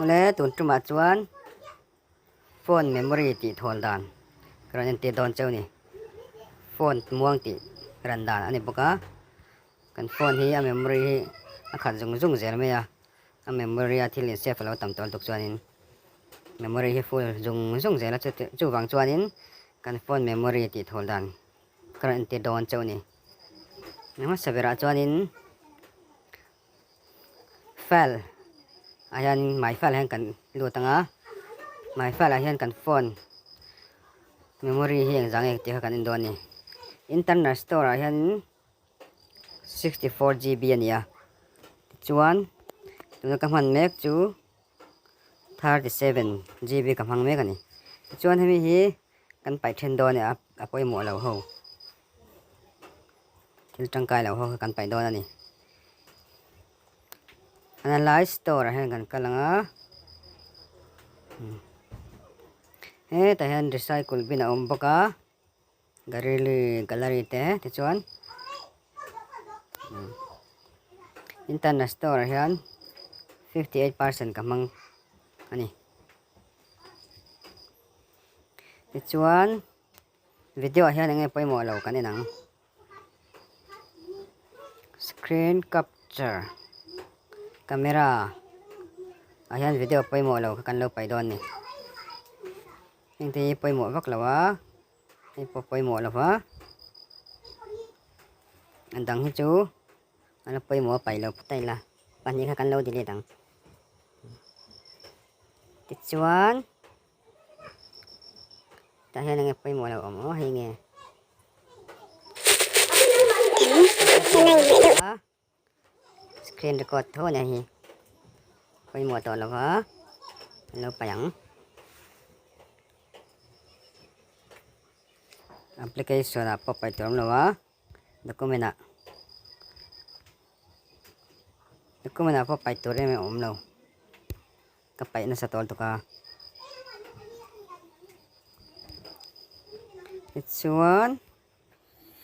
Mawle tun tumah chuan phone memory tih thawl dan ka rawn entir dawn cheu ni. Phone muang tih ran dan a ni bawk a, kan phone hi a memory hi a khat zung zung zel mai a, a memory a thil in save a lo tam tawh lutuk chuanin memory hi full zung zung zel a chuvang chuanin kan phone memory tih thawl dan ka rawn entir dawn cheu ni. Hmasa berah chuanin. File ah hianin my file ah hian kan lut ang a my file ah hian kan phone memory hi engzah nge tih kha kan en dawn a ni internal store ah hianin 64 gb a ni a tichuan tuna ka hman mek chu 37 gb ka hmang mek a ni tichuan hemi hi kan paih then dawn a a pawimawh lo ho. Thil tangkai loh ho kha kan paih dawn a ni. Analyze store ah hian kan kal ang a. Hetah hian recycle bin a awm bawk a. Gallery gallery te tichuan internet store ah hian 58% ka hmang a ni. Tichuan Video ah hian enge pawimawh lo kan en ang. Screen capture camera ah hian video pawimawh lo kha kan lo paih dawn ni. Heng te hi pawimawh vak lo a, hei pawh pawimawh lo va. A dang hi chu a la pawimawh a paih lo phawt a ila, pahnih kha kan lo delete ang. Tichuan. Tah hian enge pawimawh lo awm aw hei nge. Screen record tho ania hi. Pawimawh tawh lo va. An lo paih ang. Application ah pawh paih tur awm lo a. Document ah. Document ah pawh paih tur em em awm lo. Ka paih nasa tawh lutuk a. Tichuan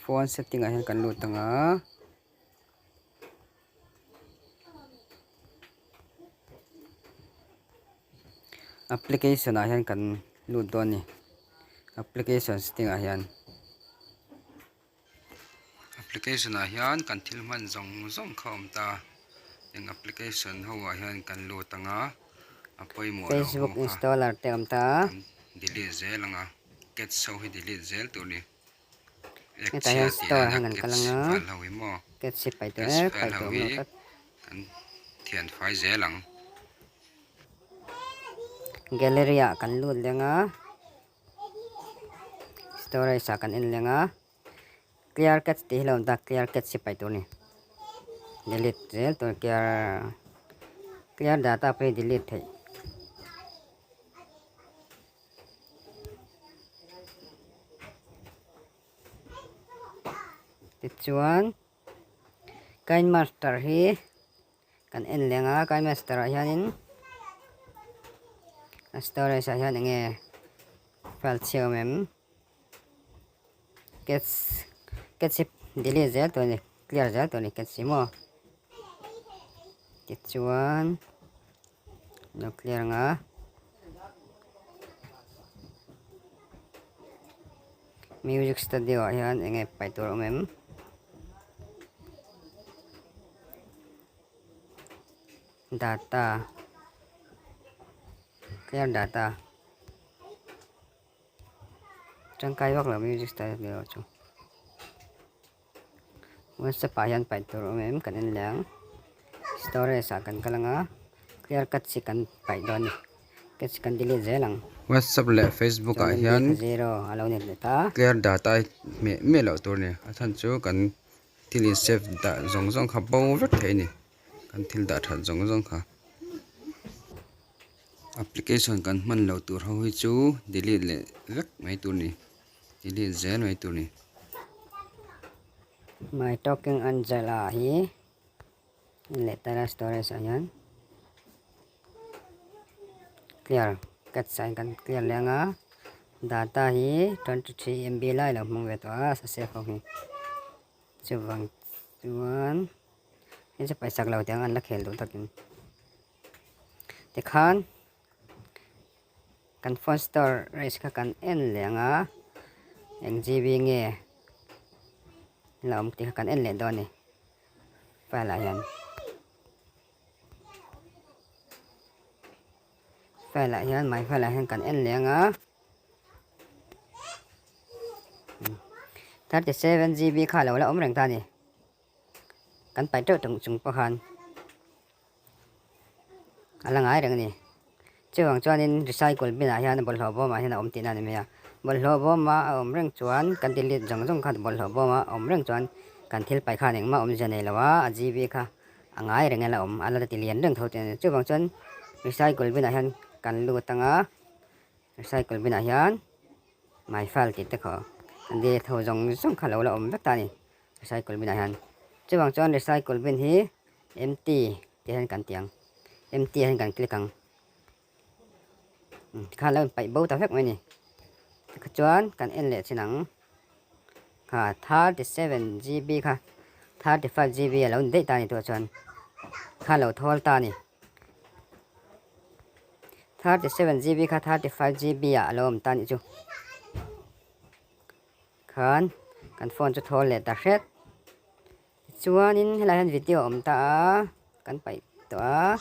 phone setting ah hian kan lut ang a. Application ah hian kan lut dawn a ni. Application setting ah hian. Application ah hian kan thil hman zawng zawng kha a awm ta eng application ho ah hian kan lut ang a a pawimawh loh ho Facebook kha installer te a awm ta kan delete zel ang a cats ho hi delete zel tur a ni ek hetah chhia hian tih store lana hian kan kal cats ang a file ho hi maw cats hi paih tur cats e file paih ho tur awm hi lo tlat kan thian fai zel ang. Gallery ah kan lut leng a storage ah kan en leng a clear cache tih hi lo awm ta clear cache hi paih tur a ni delete zel tur clear clear data pawh hi delete theih tichuan kind master hi Kan en leng a kai master ah hianin a storage ah hian enge file chhia awm em cats cats hi delete zel tur a ni clear zel tur a ni cats hi maw tichuan lo clear ang a music studio ah hian enge paih tur awm em. Data clear data tangkai vak lo music style ni lo chu whatsapp ah hian paih tur awm em kan en leh ang storage ah kan kal ang a clear cut chi kan paih dawn a ni cut chi kan delete zel ang whatsapp leh facebook ah hian zero a lo ni leh ta clear data hmeh miah loh tur a ni a chhan chu kan Thil in save dah zawng zawng kha bo vek thei a ni kan thil dah that zawng zawng kha application kan hman loh tur ho hi chu delete leh vek mai tur a ni delete zel mai tur a ni. My talking Angela hi leh tara storage ah hian clear cut sign kan clear leh anga data hi 23 MB lai lo hmang ve tawh a sa save ho hi chuvang chuan hei chu paisak lo tiang an la khel duh takin. Tikhan kan phone storage kha kan en leh ang a, eng GB nge la awm tih kha kan en leh dawn a ni file ah hian. File ah hian my file ah hian kan en leh ang a 37 GB kha lo la awm reng ta a ni kan paih teuh tawh chung pawh khan a la ngai reng a ni chuvang chuanin recycle bin ah hian bawlhhlawh bawm ah hian a awm tihna a ni mai a bawlhhlawh bawm a a awm reng chuan kan delete zawng zawng kha bawlhhlawh bawm a awm reng chuan kan thil paih khan engmah awmzia nei lo a a GB kha a ngai reng a la awm a la ti lian reng tho tih a ni chuvang chuan recycle bin ah hian kan lut ang a recycle bin ah hian my file tih te khaw an delete ho zawng zawng kha lo la awm vek ta a ni recycle bin ah hian chuvang chuan recycle bin hi empty tih hian kan ti ang empty ah hian kan click ang tikhan lo inpaih bo ta vek mai a ni tikha chuan kan en leh chin ang kha 37 GB kha 35 GB a lo ni daih ta a ni tawh chuan kha lo thawl ta a ni 37 GB kha 35 GB ah a lo awm ta a nih chu khan kan phone chu thawl leh ta hret. Tichuanin helai hian video a awm ta a, kan paih tawh a,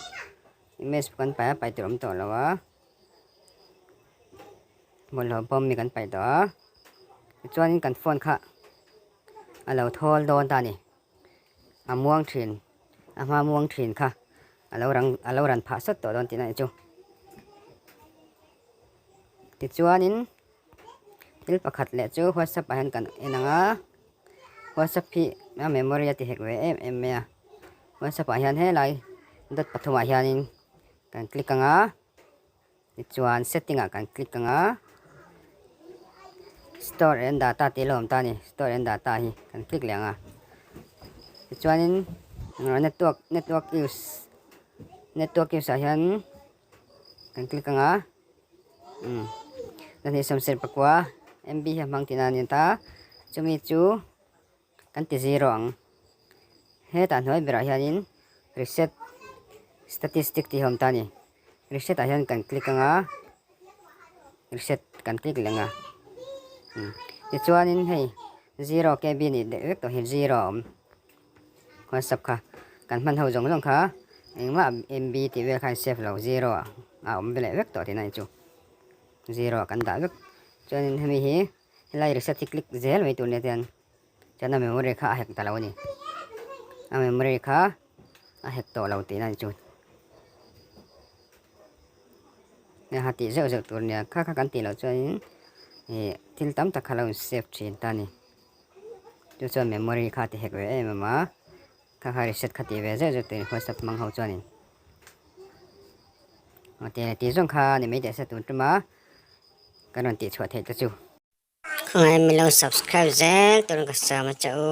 image pawh kan paih a, paih tur a awm tawh lo a, bawlhhlawh bawm mi kan paih tawh a, tichuanin kan phone kha a lo thawl dawn ta a ni, a muang thin, a hma muang thin kha a lo rang a lo ran phah sawt tawh dawn tihna a ni chu. Tichuanin thil pakhat leh chu whatsapp ah hian kan en ang a. Whatsapp hi a memory a ti hek ve em em mai a whatsapp ah hian helai dot pathumah hianin kan click ang a tichuan setting ah kan click ang a store and data tih a lo awm ta a ni store and data hi kan click leh ang a tichuanin network network use network use ah hian kan click ang a umm zahnih sawmsel pakua MB hi a hmang tihna a ni ta chumi chu kan ti zero ang hetah hnuai berah hianin reset statistic tih hi a awm ta a ni reset ah hian kan click ang a reset kan click leh ang a umm tichuanin hei zero kb nih deuh vek tawh hi zero a awm. Whatsapp kha kan hman ho zawng zawng kha engmah MB tih vel khan save lo zero a awm ve leh vek tawh tihna a ni chu zero ah kan dah vek chuanin hemi hi helai reset hi click zel mai tur nia chuan chuan a memory kha a hack ta lo a ni a memory kha a hack tawh lo tihna a ni chu ha tih zeuh zeuh tur nia kha kha kan tih loh chuanin ih thil tam tak kha lo in save thin ta a ni. Chu chuan memory kha ti hek ve em em a, kha kha reset kha tih ve zeuh zeuh turin whatsapp hmang ho chuanin aw ti ti zawng kha ni mai teh se tun tum a kan rawn tih chhuah theih te chu. Khawngaih min lo subscribe zel turin ka sawm a che u.